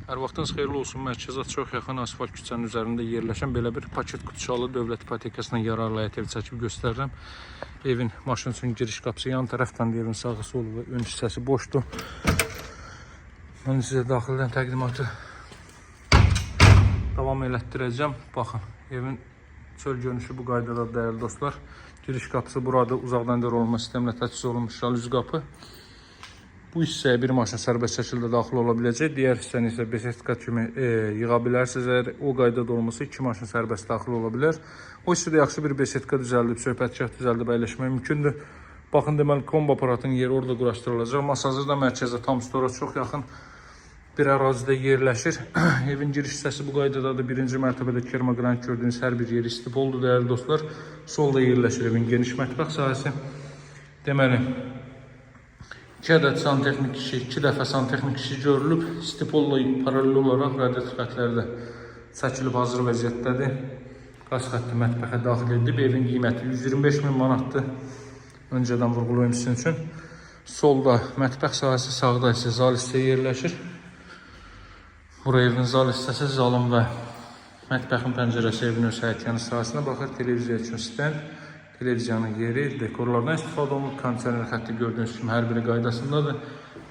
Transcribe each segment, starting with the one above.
Hər vaxtınız xeyirli olsun. Mərkəzə çox yaxın asfalt küçənin üzərində yerləşən belə bir paket qutuçalı dövlət ipotekasına yararlı həyət ev çəkib göstərirəm. Evin maşın üçün giriş qapısı yan tərəfdən də evin sağı, solu və ön hissəsi boşdur. Mən sizə daxildən təqdimatı davam elətdirəcəm. Baxın, evin çöl görünüşü bu qaydada dəyərli dostlar. Giriş qapısı burada uzaqdan idarə olunma sistemlə təchiz olunmuş şalüz qapı. Bu hissəyə bir maşın sərbəst şəkildə daxil ola biləcək. Digər hissəni isə besetka kimi yığa bilərsiniz. Əgər o qaydada olmasa iki maşın sərbəst daxil ola bilər. O hissədə yaxşı bir besetka düzəldib, söhbətgah düzəldib əyləşmək mümkündür. Baxın, deməli kombo aparatının yeri orada quraşdırılacaq. Masazırda mərkəzə tam stora çox yaxın bir ərazidə yerləşir. Evin giriş hissəsi bu qaydadadır. Birinci mərtəbədə kermogranit gördüyünüz hər bir yeri istipoldur dəyərli dostlar. Solda yerləşir evin geniş mətbəx sahəsi. Deməli, 2 ədəd santexnik işi, 2 dəfə santexnik işi görülüb. Stipolla paralel olaraq radiator xətləri də çəkilib hazır vəziyyətdədir. Qaz xətti mətbəxə daxil edilib. Evin qiyməti 125 min manatdır. Öncədən vurğulayım sizin üçün. Solda mətbəx sahəsi, sağda isə zal hissə yerləşir. Bura evin zal hissəsi, zalın və mətbəxin pəncərəsi evin öz həyətyanı sahəsinə baxır. Televiziya üçün stand, televiziyanın yeri, dekorlardan istifadə olunub. Kondisioner xətti gördüyünüz kimi hər biri qaydasındadır.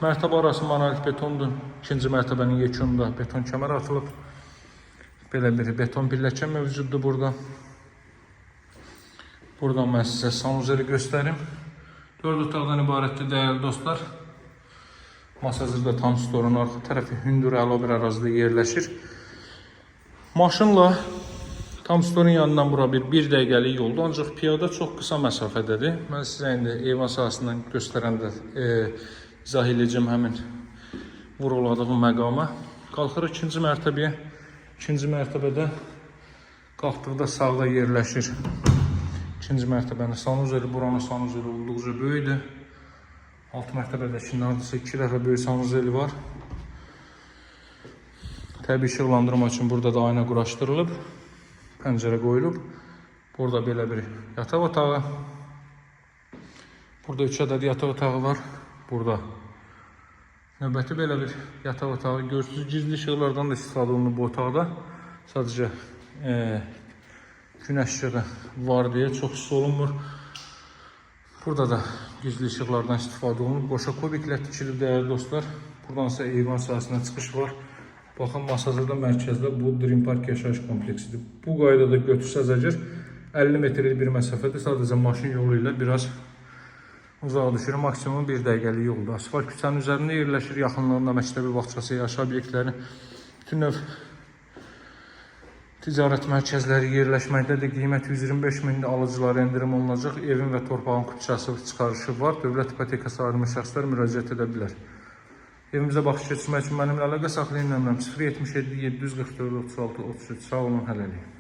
Mərtəbə arası monolit betondur. İkinci mərtəbənin yekununda beton kəmər atılıb. Belə bir beton pilləkən mövcuddur burada. Buradan mən sizə sanuzeli göstərim. 4 otaqdan ibarətdir dəyərli dostlar. Masazırda tam storun arxa tərəfi hündür əla bir ərazidə yerləşir. Maşınla tam storun yanından bura bir dəqiqəlik yoldur, ancaq piyada çox qısa məsafədədir. Mən sizə indi eyvan sahəsindən göstərəndə izah edəcəm həmin vurğuladığım məqama. Qalxırıq ikinci mərtəbəyə. İkinci mərtəbədə qalxdıqda sağda yerləşir. İkinci mərtəbənin sanuzeli, buranın sanuzeli olduqca böyükdür. Alt mərtəbədəki hardasa 2 dəfə böyük sanuzeli var. Təbii işıqlandırma üçün burada da ayna quraşdırılıb. Pəncərə qoyulub. Burada belə bir yataq otağı. Burada 3 ədəd yataq otağı var. Burada növbəti belə bir yataq otağı. Görürsünüz, gizli işıqlardan da istifadə olunub bu otaqda. Sadəcə günəş işığı var deyə çox hiss olunmur. Burada da gizli işıqlardan istifadə olunub. Qoşa kubiklə tikilib dəyərli dostlar. Buradan isə eyvan sahəsinə çıxış var. Baxın, Masazırda mərkəzdə bu Dream Park yaşayış kompleksidir. Bu qaydada götürsəz əgər 50 metrlik bir məsafədə sadəcə maşın yolu ilə biraz uzağa düşür. Maksimum 1 dəqiqəlik yoldur. Asfalt küçənin üzərində yerləşir. Yaxınlığında məktəbi, bağçası, yaşayış obyektləri, bütün növ ticarət mərkəzləri yerləşməkdədir. Qiymət 125 mindir. Alıcılara endirim olunacaq. Evin və torpağın kupçası çıxarışı var. Dövlət ipotekası ayrılmış şəxslər müraciət edə bilər. Evimizə baxış keçirmək üçün mənimlə əlaqə saxlayın. Nömrəm 077 744 36 33. Sağ olun, hələlik.